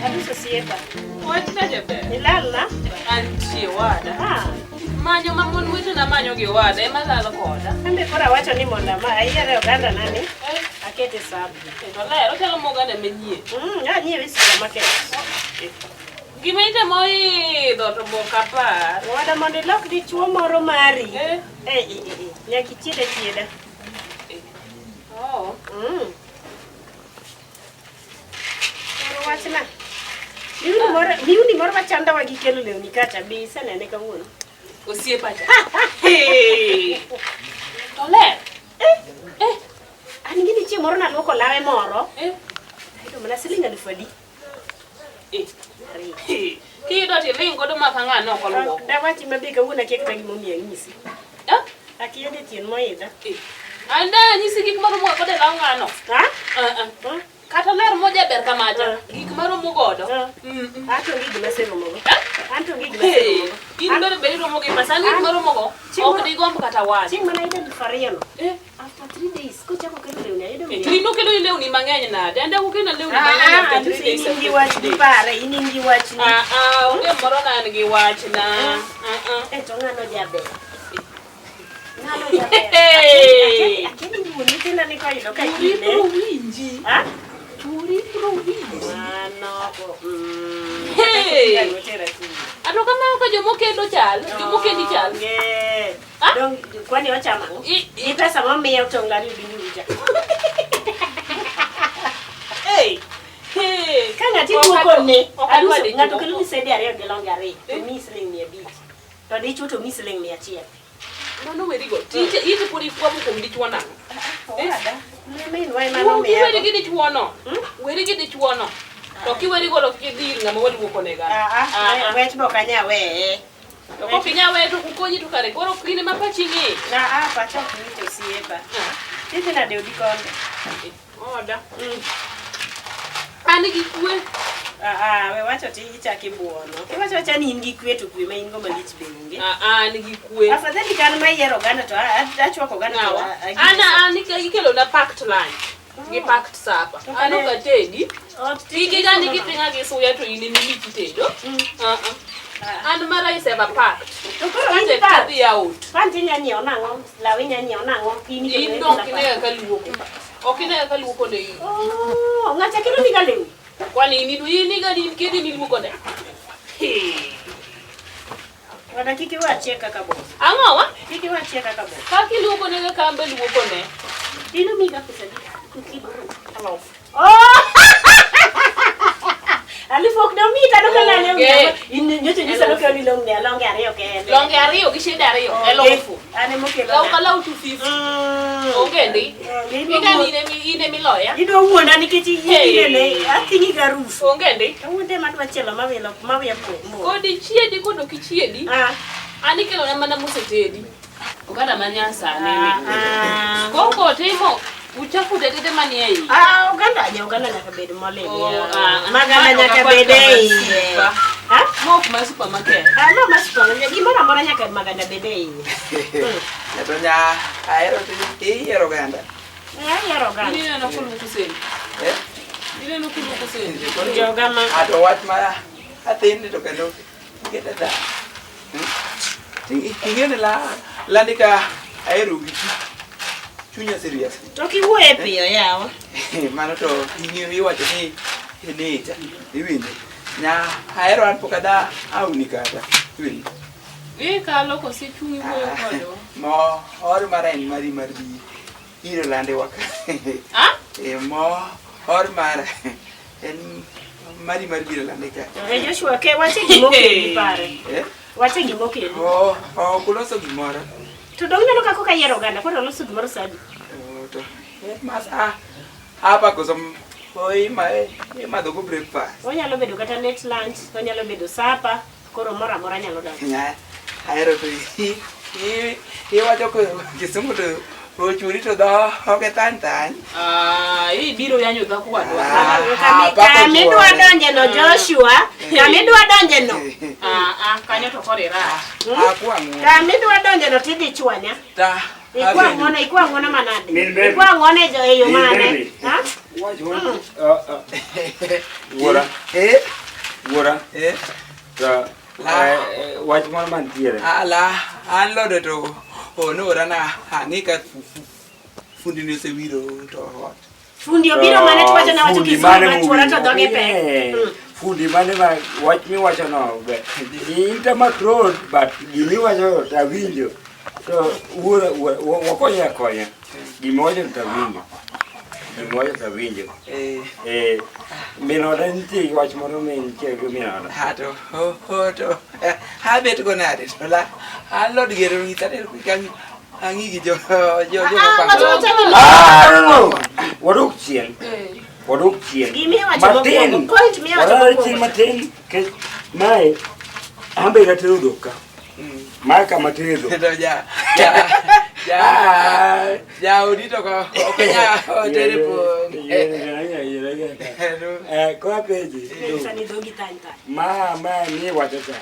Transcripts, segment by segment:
Aduso osiepa. Wachna jaber. Ilalna? Antie wada. Ah, Manyo ma mon wetena manyo gi wada ema lal koda. an be koro awacho ni mondo ama ayiere oganda na ni Eh, akete sap. to ler ochalo moganda manyien. Anyiewe e supermarket. Gima itemo idho to bok apar. Owada mondo ilok dichuo moro mari. Eh. Eh, eh, eh, eh, nyaka ichied achieda. Oh. Koro wachna. Miuni moro, miuni moro machandowa gi kelo lewni kacha be isenene kawuono. Osiepa cha. Hey. To ler. Eh. An gi ni chieng' moro naluoko lawe moro. Eh. Ayudo mana siling 1000. Eh. Ariyo. Hey. Kiyudo tiling godo ma ka ng'ano ok oluoko. Dawachi mabe kawuono akia kata gimomiyo anyisi. Eh? Akia jachien moidha. Eh. An da anyisi gik maromo godo e law ng'ano. Ha? Ah, ah. Hmm? Kata ler moja ber kamacha. Ah. Gik maromo godo. Ah. Mm, mm. An to onge gima aseromogo. Eh? An to onge gima Hey, aseromogo. in bende be iromo gi pesa, an gik An- maromo go Chieng' ok moro- digomb kata wach. Chieng' mana ayudo 2000 no. Eh, After 3 days kochako kelo lewni ayudo eh, mia. to in okelo ni lewni mang'eny nade? An dak okelna lewni mang'eny Ah, after Aduso three days, in in gi after wach three days. pare, in in gi wachni. Ah, ah, onge moro na an gi wachna. Ah, ah. Eh, to ng'ano jaber. Ng'ano jaber. Hey! Akia ni wuon nyithinda ni koyudo ka Churi kine. bro winji. Ha? Churi bro winji. Mano go. Hey! Otera chunye. Ato kamano ka jomokendo chal, jomokendi chal. Onge. Ah? Dong kwani ochamo ang'o? Gi pesa momiya otong'la ni binduru cha. Hey! Hey! Ka ng'ati Ok luoko adwa- ne, ok adwa aduso dichuo. ng'ato kelo ni sede ariyo gi longe ariyo, to Eh. miyi siling 500. To dichuo to miyi siling 100. Mano werigo. Tije iti pod ikwamo kuom dichuo nang'o? Owada. Minwa ema Wuo nomiya kiweri go. gi dichuo no. Hmm? Weri gi dichuo no. To kiweri godo kik idhi ir ng'ama waluoko nega. Ah, ah, Ah, ah. wech be ok anyal weye. To kok inyal weye to okonyi to kare koro in ema pachi ng'i. Ah, ah, pacha ok ng'ich osiepa. Ah, Idhi nade odi kondo? Oda. Mm. An gi kwe. Ah, ah, we wacho ti ichak ibuono. Iwacho awacha ni in gi kwe to kwe ma in go malich be onge. Ah, ah, an gi kwe. Afadhali ka an ma iyiero oganda to achwako oganda to Ng'awa? a- An an ikelo na packed lunch. Gi packed supper. To An kare- ok atedi. Ot tich Gige gani isomo giting'a gi suya to in ema imich itedo. Mm. Ah, ah. Ah. An mara is ever packed. To koro in Ate pa- adhi out. pant inya nyiewo nang'o? Law inya nyiewo nang'o? In ikelo In ne dong pesa inega ka luoko. Ok inega ka luoko ne in. Oh, ng'acha kelo ni ga lewni. Kwani in in iga ni in kedi ni luoko ne. Hey. Wada kik iwachie kaka boss. Ang'o wa? Kik iwachie kaka boss. Kaka iluoko ne kaka an be luoko ne. In omiga pesa di? Oh! Alufu ok domi to aduoko na lewni. Onge. In nyocha nyisa nokelo ni lewni longe ariyo kende. Longe ariyo gi shede ariyo. Onge. Elufu. An ema okelo Law na. ka law 250. Onge ndi. Onge, idwa Iga ni wuo- in emi in emiloya. Idwa wuonda nikech Hey. inene ating'i garufu. Onge ndi. Kawuono ema adwa chielo mawilo mawiya mo. Kodi chiedi kod ok ichiedi. Ah. An ikelona mana mosetedi. Oganda ma nyasani ni. Ah. Koko timo uchafu tetete manie iye. Ah, oganda ja oganda nyaka bed molil. Oh, ya. ah, ah. Maganda Mano nyaka ok bed akwa e kama iye. super. Ha? Ma ok ma supermarket. Ah, no, ma supermarket. Gimoro amora nyaka maganda bed e iye. To nya ahero to iyiero oganda. Eh, ayiero oganda. Ineno koluoko sende. Eh? Ineno koluoko sende. Joga ma Ah, to wach ma athin to kendo iketa dha. Ing'e ni la landi ka ahero gi chunya serious. To kiwuoye piyo yawa. Mano to ing'eyo iwacho ni nita. Iwinjo? Nya ahero an pok adha auni kata. Iwinjo? Ikalo kose chunyi wuoyo kodwa. Mo or mara en mari mar bi iro lande waka. Ah? E mo or mara en mari mar biro lande ka. Eh, Joshua, ke wache gima okeli pare. Eh? Wache gima okeli. Oh, ok uloso gimoro. To dong neno kaka ayiero oganda, koro oloso gimoro sa adi? Oh, to eh, mas ah hapa koso oi ma imadho go breakfast. Onyalo bedo kata late lunch, onyalo bedo supper, koro moro amora nyalo donjo. Nya ahero to iwacho ko kisungu to ochuri to dhoge thany thany. Ah, ibiro yanyo dhako wadwa. Ah, Kami pako kami dwa chuore. donje no Joshua, kami dwa donje no. Ah, ah, kanyo to koro irach. Akwa ng'uono. Kami dwa donje no tidhi chwanya. Ta. Ikwa ng'uono, ikwa ng'uono manade? Min baby. Ikwa ng'uono e jo e yo Min mane? baby. Ha? Wach Wuora. Eh? moro mantiere. Ala, an lodo to onora na ang'i ka fundi ni osewiro to ot. Fundi obiro mane to wacho na wacho Fundi kizungu mane ma chuora to dhoge pek. Eh, Fundi mane ma wach miwacho no be. Intermark road but gimiwacho to awinjo. To wuora wakonye akonya. Gimiwacho to awinjo. Gimiwacho to awinjo. Eh, Eh, min oda nitie gi wach moro mi nitie gi min oda. ha to o to abet go nade to la an lod gero ng'isa ter ka ang'i gi jo jo jo Ah, wacho wacho ni Ah, no, no. Wadok chien. Wadok chien. Gima iwacho Matin. mokwongo, point miwacho Wadok mokwongo. chien matin. Nikech mae an be natero dhok ka. Mae kama tere dhok. to ja ja ja ja odi to ka ok nya tere pong. Eh, koro apenji. Nyisa ni dhogi tany tany. Ma ni iwacho cha.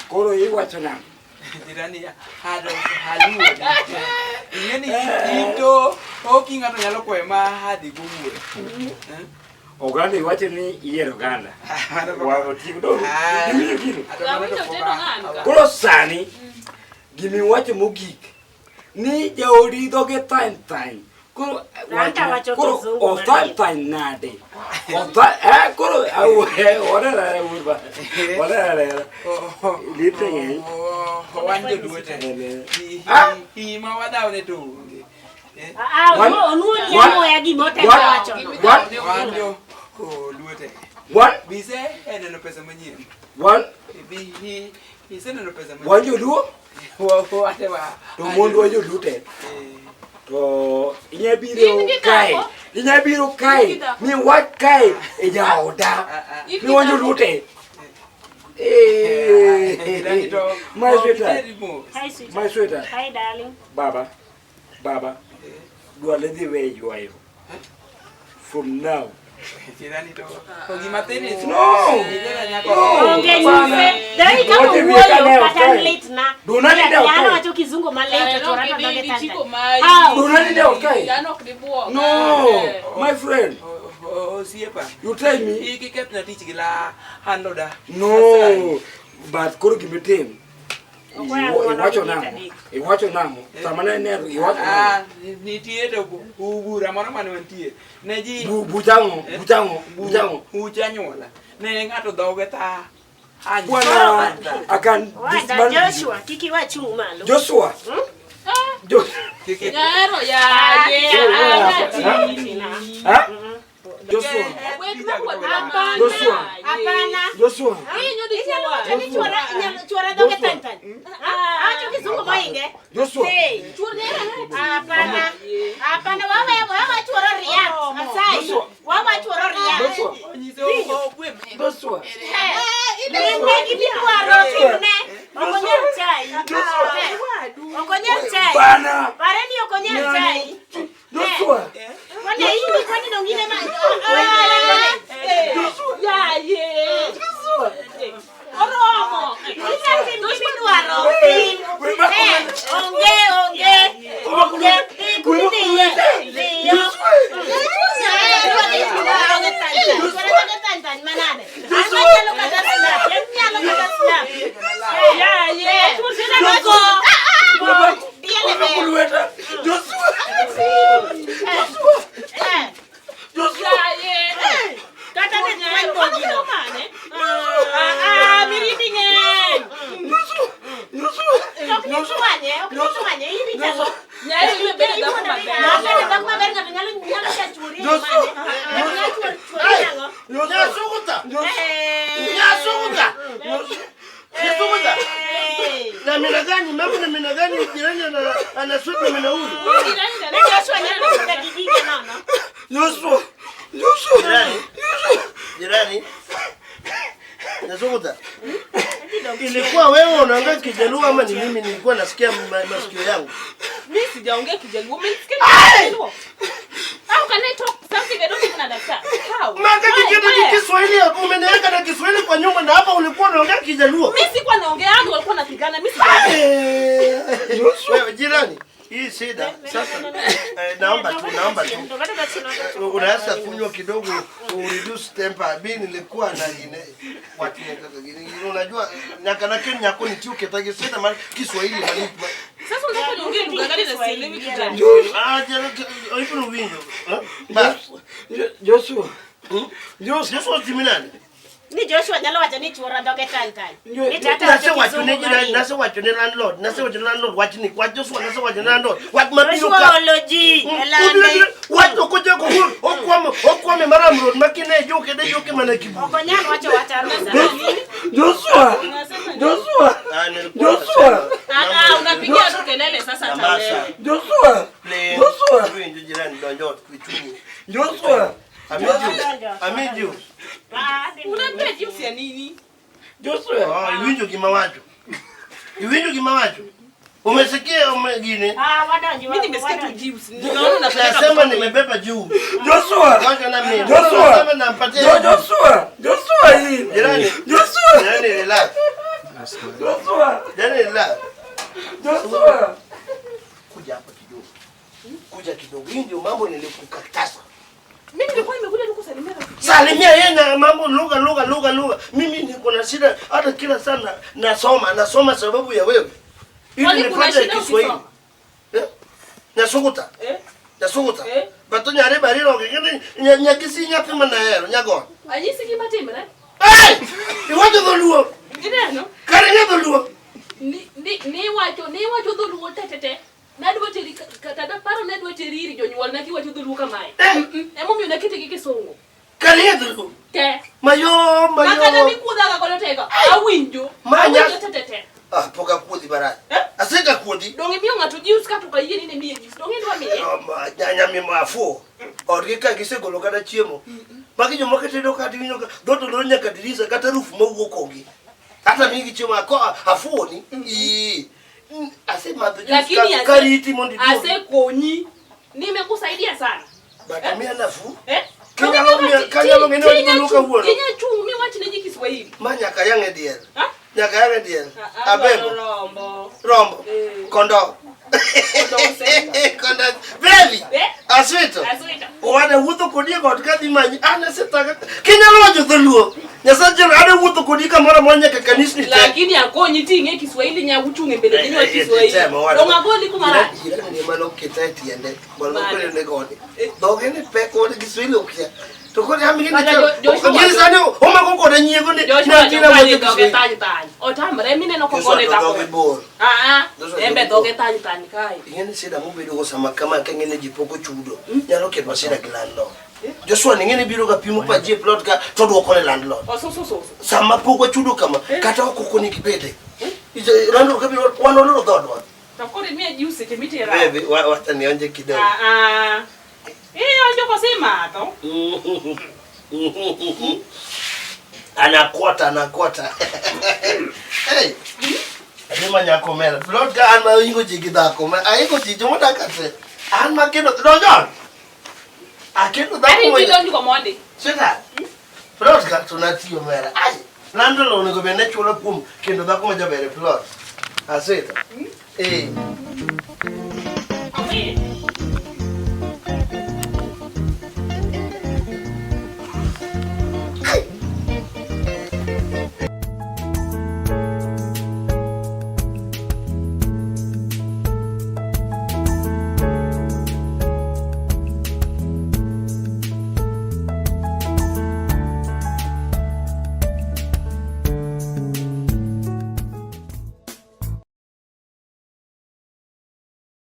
Koro iwacho nang'o? Jirani hado haluo. Ing'e ni in to ok ng'ato nyalo kwayo ma hadhi go wuoro. Oganda iwacho ni iyiero oganda. Watieko do. Iwinjo gino? Koro sani gimiwacho mogik ni jaodi dhoge tany tany. Koro Anta wacho koro kizungu othany malit. tany nade? Othany eh koro orera urba. Orera. Lite ng'eny. Wan joluo te. Ah! Ima wadhawne to onge. Ah, ah, onuo ni amoya gima otemo wacho no. Wan jo luo te. Wan Bise eneno pesa manyien. wan Bi iseneno pesa manyien. wan joluo Wate wa. to mondwa joluo te. To inya biro In gi kae. dhako? Inya biro kae In gi dhako? mi wach kae e jaoda. In gi Mi wan dhako? joluo te. Eh. My sweetheart. Hi, sweetheart. My sweetheart. Hi, darling. Baba, Baba, dwale dhi we ywayo. From now. Jirani to gima thin is No! No! Onge nyise. Dai kama Wote wuoyo wiye kata kae. lit na. Duna ni del Yana kae. wacho kizungu malit to chuora to dhoge tany Dichiko tany. mai. How? Duna ni del kae. An ok dibuoga. No, my friend, Osiepa. you tell me. Ikikethna tich gi la handoda. No, but koro gimitim. Okwaya ng'uono Iwacho gi nang'o? adek. Iwacho nang'o? Sama ne nero iwacho Ah, nang'o? nitie to bura moro mane wantie. Ne ji Buchang'o, buchang'o, buchang'o. Buch anyuola. Ne ng'ato dhoge ta. Bwana, I can Wada dismantle. Joshua, kik iwachung' malo. Joshua. Joshua. Nyahero yaye. Ha? Joshua. Hapana. Joshua. Hapana. Joshua. Inyo Inyalo wacho ni dichuo. chuora inyalo chuora dhoge tany tany. Ah, awacho kizungu mohinge. Joshua. Hey. Hapana. Hapana, wawe wawe chuora react. Asai. Wawe chuora react. Joshua. Joshua. Timne gimidwaro, timne. Ok onyal chai. Ok onyal chai. Bana. Pare ni ok onyal chai. Joshua. Kwani hii kwani dongine ma Yaye. Oromo. Inyalo tim gimidwaro. Tim. Onge, onge. Onge. Dhi kumidhiye. Dhiyo. Yaye. Kulweta. Joshua. Joshua. Joshua. Yaye. Ah, mirindi ng'eny. Joshua. Nyahero ibe bedo dhako maber. Nyasukuta. Nyasukuta. Nyasukuta. Na mina gani? Mama na mina gani? Jirani anasweta mina huyu. Joshua. Joshua. Jirani. Jirani. Nyasukuta. Ilikuwa wewe unaongea Kijaluo ama ni mimi nilikuwa nasikia masikio yangu? Mimi sijaongea Kijaluo. Umenisikia Kijaluo? How can I talk something I don't even understand? How? Maka Why? kikitu Where? Kiswahili hapo umeniweka na Kiswahili kwa nyumba na hapa ulikuwa unaongea Kijaluo. Mimi sikuwa naongea, hao walikuwa wanapigana, mimi sijaongea. Wewe jirani, hii shida sasa. Naomba tu, naomba tu. Unaweza kunywa kidogo u reduce temper. Mimi nilikuwa na gine watu gine. Unajua nyaka na Kenya nyako ni chuke tagi sema ma Kiswahili mali. Sasa unataka niongee lugha gani na sielewi Kijaluo? Ah, jana ipo winjo. Bas. Joshua. Joshua. Joshua timinani. Ni Joshua nyalo wacho ni chuora dhoge tany tany. Ni tata Nase wacho wacho ne kizungu jirani, marin. nase wacho ne landlord, nase wacho ne landlord, wach ni wach Joshua nase wacho ne landlord. Wach mabiro Joshua ka. olo ji e lande. Wach to kocha ko okwamo okwame maram road makine joke de joke mana kibu. Ok onyal wacho wach arusa. Joshua. Unasema nini? Joshua. Ah, nilikuwa Joshua. Ah, ah, unapigia tu kelele sasa hata Nyamaza. wewe. Joshua. Please. Joshua. Winjo jirani donjo ot kwichunyi. Joshua. Amiju. Amiju. Ah, dhi Unapea juice ya nini? Joshua. Oh, iwinjo gima wacho. Iwinjo gima wacho. Umesikia ume gine? Ah, wadonji. Mimi nimesikia tu juice. Nikaona unapeleka Nasema mtoto. nimebeba juu. Joshua. Ngoja na mimi. Joshua. Nasema nampatia. Joshua. Joshua hii. Jirani. Joshua. Jirani relax. Joshua. Jirani relax. Joshua. Kuja hapa kidogo. Kuja kidogo. Hii ndio mambo nilikukataza. Mimi nilikuwa nimekuja tu kusalimia rafiki. Salimia yeye na mambo lugha lugha lugha lugha. Mimi niko na shida hata kila sana nasoma nasoma sababu ya wewe. Ili Kwani kuna nipate shida Kiswahili. ukisoma? Eh? Nyasuguta. Eh? Nyasuguta. Eh? Bato nyare bariro kene nyakisi nyathi manahero nyago. Anyisi gima timre. Hey! Iwacho dholuo. Ineno? Kare ng'e dholuo. Ni ni ni wacho ni wacho dholuo te te te. Nadwa teri kata naparo nadwa teri ir jonyuolna kiwacho dholuo kamae. Eh? Emomiyo nakete gi kisungu. Kare ng'e dholuo. Te. Mayo Makata mayo. mikudhaga godo teko. Awinjo. Manya. Awinjo te te te. Ah, pok akuodhi marach. Eh? Aseka kuodhi. Dong imiyo ng'ato juice kato ok ayie ni ne miye juice. Dong idwa miye. Nyami afuo. Odgi ka gisegolo kata chiemo. Magi joma kitedo kata iwinjo ka dhoot olor nyaka dirisa kata harufu mawuok onge. Hata migi chiemo ako afuo ni. Ii. Asemadho juice Lakini ka- ase- kariti mondo iduogi. Asekonyi. Nimekusaidia sana. But miya nafuu. Eh? Kanyalo miya- kanyalo ng'e ni wach dholuo kawuono. Inya chung' miwach ne ji Kiswahili. Ma nyaka yang' e diel. Ha? Nyaka yang' e diel. Ah, adwaro Abebo. rombo. Rombo. Eh. Kondoo. Kondoo oseta. Kondoo. Baby. Eh? Aswito. Aswito. Owada wuotho kodi e got kadhi manyi. An asetaka. Kinyalo wacho dholuo. Nyasaye ane wuotho kodi kamoro amora nyaka kanisni te. Lakini akonyi ting'e Kiswahili nya uchung' e mbele ji niwach Eh, eh, Kiswahili. temo, owada. Dong agoli kuma rach. Jirani ema noketa e tiende. Mondo Mane? nokone ne gode. Eh. Dhoge ne pek owada Kiswahili okia. To koro an gi Kata Joshua Gini sani omako koda nyiego ni Joshua ne atina to wacho kani dhoge Kiswahili. tany tany. Otamre mineno Joshua kogone to dhako. dhoge bor. Ah ah. Joshua Embe dhoge dhoge tany tany kae. Ing'e ni shida mobedogo sama kama ka ing'e ni ji pok ochudo nyalo ketwa shida gi landlord. Joshua ni ing'e ni biro ga pimo pa ji e plot ka to duoko ne landlord. Osusu susu. Sama pok wachudo kama kata ok okoni gibede. Landlord kabiro wan oloro dhoodwa. To koro imiya juice seche mitera. Baby, wacha nionje kidogo. Ah ah. Ionjo kosemadho. Anakwota anakwota. Hey. Adema nyako mera. Plot ka an ma oingo ji gi dhako. Ma aingo ji jomodak te. An ma kendo donjo. Akendo dhako. Ari mondo- tidonjo komondi. Sasa plot ka to natiyo mera. Ai, landlord onego bed ne chulo kuom kendo dhako ma jaber e plot. Aseta. Eh. Omi.